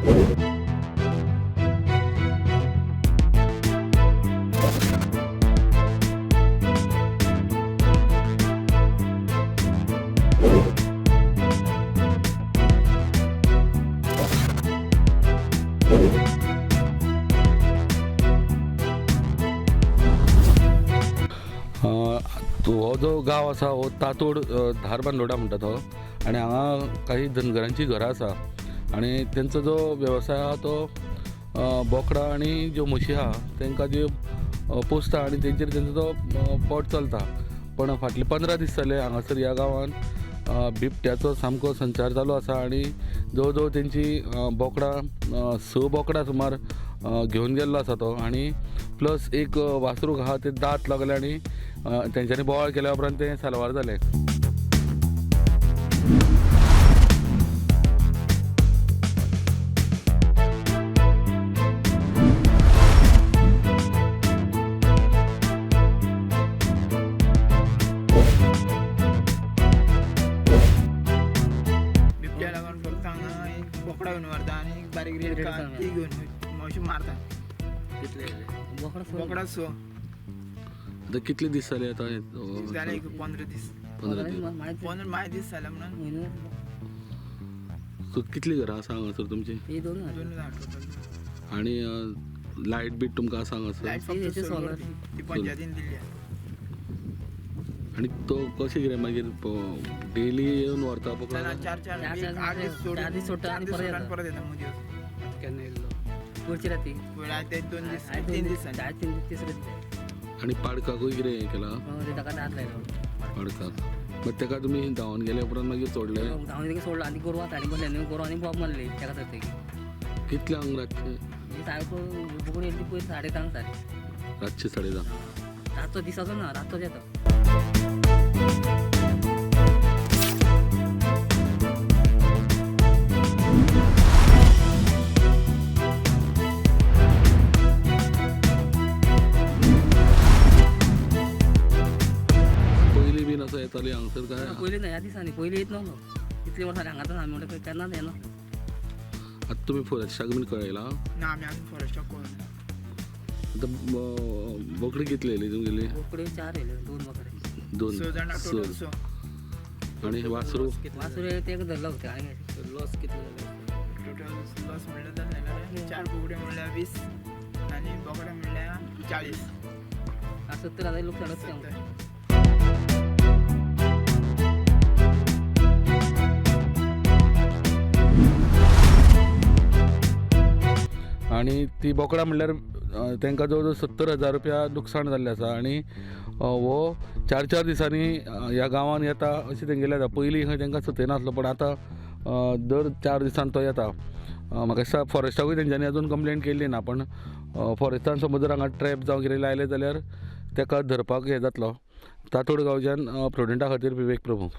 हो जो गांव आसा हो तातोड धारबांदोडा म्हणटा तो आनी हांगा काही धनगरांची घरां आसा आनी तेंचो जो वेवसाय आहा तो बोकडां आनी ज्यो म्हशी आहा तेंकां ज्यो पोसता आनी तेंचेर तेंचो तो पोट चलता. पण फाटले 15 दीस जाले हांगासर ह्या गांवांत बिबट्याचो सामको संचार चालू आसा आनी जवळ जवळ तेंची बोकडां 6 बोकडां सुमार घेवन गेल्लो आसा तो आनी प्लस एक वासरूक आहा ते दांत लागले आनी तेंच्यांनी बोवाळ केल्या उपरांत तें साल्वार जालें. बिबट्या लागून फक्त हांगा एक बोकडा घेवन व्हरता आनी एक बारीक रेडका ती घेवन अशी मारता. कितले बोकडा 6. आतां कितले दीस जाले आतां? जाले एक 15 दीस. 15 दीस. 15 माय दीस जाले म्हणून. सो कितली घरां आसा हांगासर तुमची? दोन. 2 टोटल. आनी लायट बीट तुमकां आसा हांगासर? लायट फक्त सोलर ती पंचायतीन दिल्ली आसा. आनी तो कशें कितें मागीर डेली येवन व्हरता बोकडां? ना, चार चार चार एक चार 8 दीस सोडून 4 दीस सोडटा 4 आनी दीस परत सोडून येता. परत येता मदीं वचून. केन्ना येयल्लो पयरची राती. पळय ते 2 दीस 3 दिसांनी. 4 3 दीस तिसरे दीस. आनी पाडकाकूय कितें हें केलां? ताका दांत लायलो. पाडकाक मागीर तेका तुमी धांवन गेले उपरांत मागीर सोडलें? धांवन ताका सोडलो आनी गोरवां ताणी बसले न्हू, गोरवांनी बोब मारली ताका धरतकीर. कितल्यांक रातचें? सारको बोकडी येयली पयर 10:30 सारकी. रातचें 10:30. रातचो दिसाचो ना, रातचो येता. पयलीं बीन असो येताली हांगासर काय? पयलीं ना, ह्या दिसांनी पयलीं येत न्हू. इतली वर्सां हांगाच आमी म्हणटा केन्नाच येना. आतां तुमी फॉरेस्टाक बीन कळयलां? ना, आमी आजून फॉरेस्टाक कळना. आतां बोकडी कितली येयली तुमगेली? बोकड्यो 4 येयल्यो, 2 बोकडे. 2. 6 जाणां टोटल 6. आनी वासरू? वासरू तेका धरलो होते आनी लॉस कितलो जालो? टोटल लॉस म्हणल्यार जालें जाल्यार 4 बोकड्यो म्हणल्यार 20 आनी बोकडे म्हणल्यार 40. 70 हजार लुकसाण आसता. 70. आनी ती बोकडां म्हणल्यार तेंकां जवळ जवळ 70,000 रुपया लुकसाण जाल्लें आसा. आनी हो 4-4 दिसांनी ह्या गांवांत येता अशें तेंगेलें जाता. पयलीं खंय तेंकां सतयनासलो, पण आतां दर 4 दिसान तो येता. म्हाका दिसता फॉरेस्टाकूय तेंच्यांनी अजून कंप्लेन केल्ली ना, पण फॉरेस्टान समज जर हांगा ट्रॅप जावं कितें लायलें जाल्यार तेका धरपाक हें जातलो. तातोड गांवच्यान प्रुडंटा खातीर विवेक प्रभू.